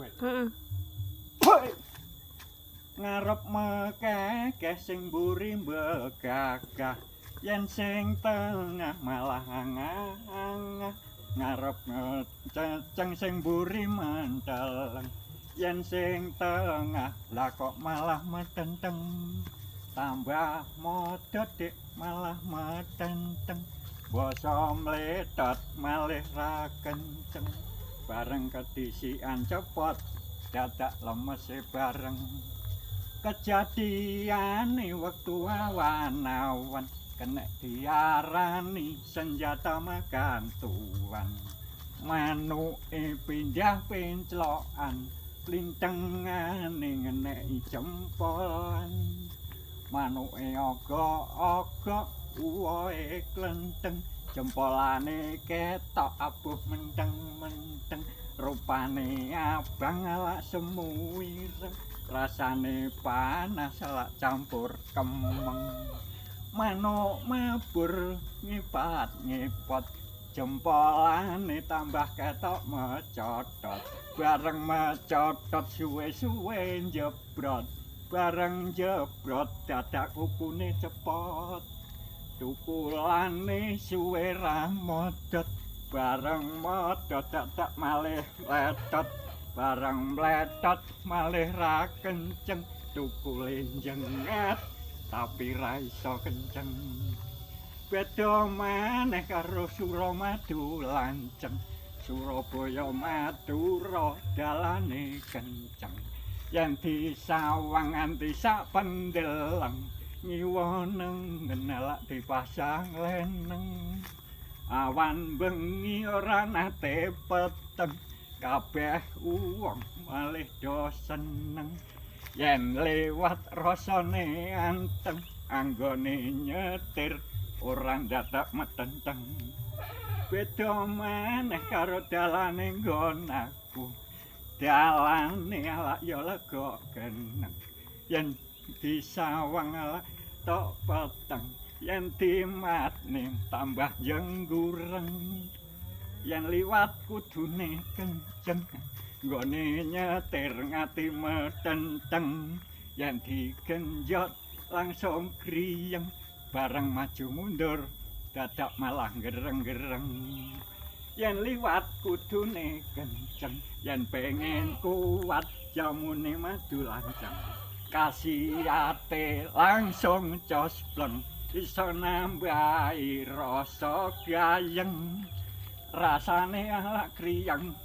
Kowe. Heeh. Hoi. Ngarep mekekeh, sing mburi mbegagah, yen sing tengah malah angah-angah. Ngarep ngececeng, sing mburi menteleng, yen sing tengah lah kok malah metenteng. Tambah modot, dik, malah metenteng, basa mletot malih ra kenceng. Bareng kedisikan cepot, dadak lemese bareng. Kejadiane wektu awan-awan, kenek diarani senjata makan tuan. Manuke pindah penclokan, plintengane ngeneki jempolan. Manuke ogok-ogok, uwohe klenteng, jempolane ketok abuh menteng-menteng. Rupane abang alak semu ireng, rasane panas alak campur kemeng. Manuk mabur ngipat ngipot, jempolane tambah ketok mecotot. Bareng mecotot, suwe-suwe njebrot. Bareng jebrot, dadak kukune cepot. Tukulane suwe ra modot. Bareng modot, dadak malih mletot. Bareng mletot, malih ra kenceng. Tukule njengat tapi ra iso kenceng. Beda maneh karo Suramadu lanceng. Surabaya Madura dalane kenceng, yen disawang nganti sak pendeleng, ngiwa nengen lak dipasang leneng. Awan bengi ora nate peteng, kabeh wong malih do seneng. Yen lewat rasane anteng, anggone nyetir ora ndadak metenteng. Beda maneh karo dalane nggon aku, dalane alak ya lega geneng. Yen disawang alak tok peteng, yen dimatne tambah jenggureng. Yen liwat kudune kenceng, nggone nyetir ngati metenteng. Yen digenjot langsung griyeng, bareng maju mundur dadak malah gereng-gereng. Yen liwat kudune kenceng, yen pengen kuat jamune madu lanceng. Kasiyate langsung cospleng, iso nambahi rasa gayeng. Rasane alak kriyeng.